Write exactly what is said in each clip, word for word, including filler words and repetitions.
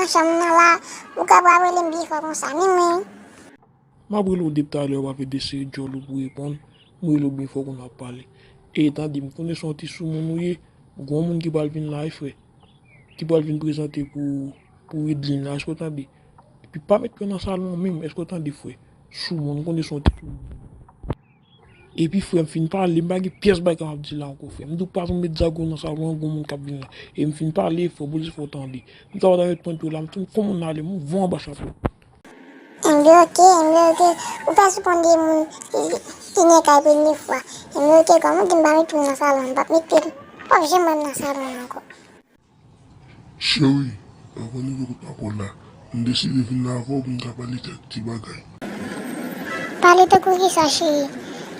Nan chanm nan la, ou kapab rele m byen fò konsa, men mwen. M ap rele w depi talè, w ap ede sere djòl ou pou reponn. M rele w byen fò kounye a w ap pale. E tande, m konnen se yon ti soumoun ou ye. Gon moun ki pral vin la, wi, frè. Ki pral vin prezante pou, pou Widlin la, èske w tande? Epi pa met pye w nan salon an menm, èske w tande, frè? Soumoun, m konnen se yon ti soumoun. Epi, frè, m fin pale, m pa gen pyès bagay m ap di la ankò, frè. M di w pa janm met zago nan salon an, gon moun k ap vin la. E m fin pale, frè, polis fò tande. M ta pa ta met pwent yo la, m fin fè moun ale, m voye anba chapo. M bloke, m bloke. Ou pa sipoze moun ki, ki gen kay premye fwa. M bloke, kòman w di m pa met pye m nan salon an? M p ap met pye m. W ap janm wè m nan salon an ankò. Cheri, anvan nou rive kote lapòt la, m deside vin la avè w pou n ka pale kèk ti bagay. Pale tankou kisa, cheri?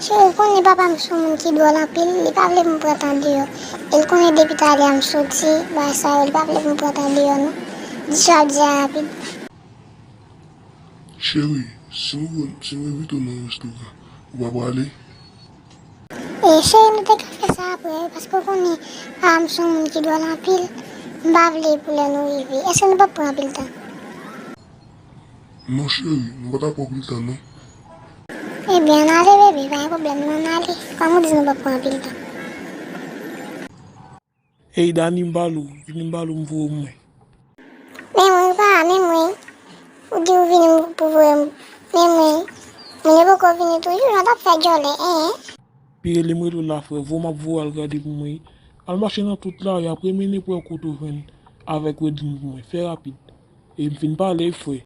Cheri, ou konnen papa m se yon moun ki dwòl anpil, li pa vle pou m pran tan deyò. E l konnen depi talè a m soti, bagay sa yo, li pa vle pou m pran tan deyò, non. Di sa w ap di a rapid. Cheri, si m, si m envite w nan yon restoran, ou pa prale? E, cheri, nou te ka fè sa apre, wi, paske w konnen, a, m se yon moun ki dwòl anpil. M pa vle pou lè nou rive. Èske nou p ap pran anpil tan? Non, cheri, nou pa t ap pran anpil tan, non. Ebyen, ann ale, bebe, pa gen pwoblèm, non, ann ale. Kòm ou di nou p ap pran anpil tan. Ey, Dani, m pale w, vini m pale w, m voye w mwen. Men mwen, pa, men mwen. Ou di ou vini pou voye m. Men mwen, moun yo poko vini toujou, jan w t ap fè djòlè, en, en. Pi rele m rele w la, frè. Voye m ap voye w al gade pou mwen. Al mache nan tout lari a, premye nenpòt kote w jwenn avèk Wedlin pou mwen. Fè rapid. E m fin pale, frè.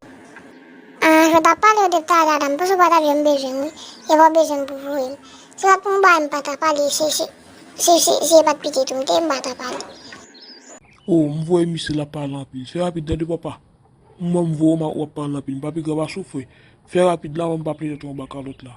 Ah, jan w t ap pale yo depi talè a, m panse w pa t ap janm bezwen m, wi. E pa w bezwen m pou voye m. Se pa pou m bay m pa ta pale, se, se, se, se, se pa t pitit ou m te, m pa ta pale. Oh, m voye misye l ap pale anpil. Fè rapid, tande papa. M wè m voye w, w ap pale anpil. M pa pi gran pase w, frè. Fè rapid la, w m pa plede tro anba kalòt la.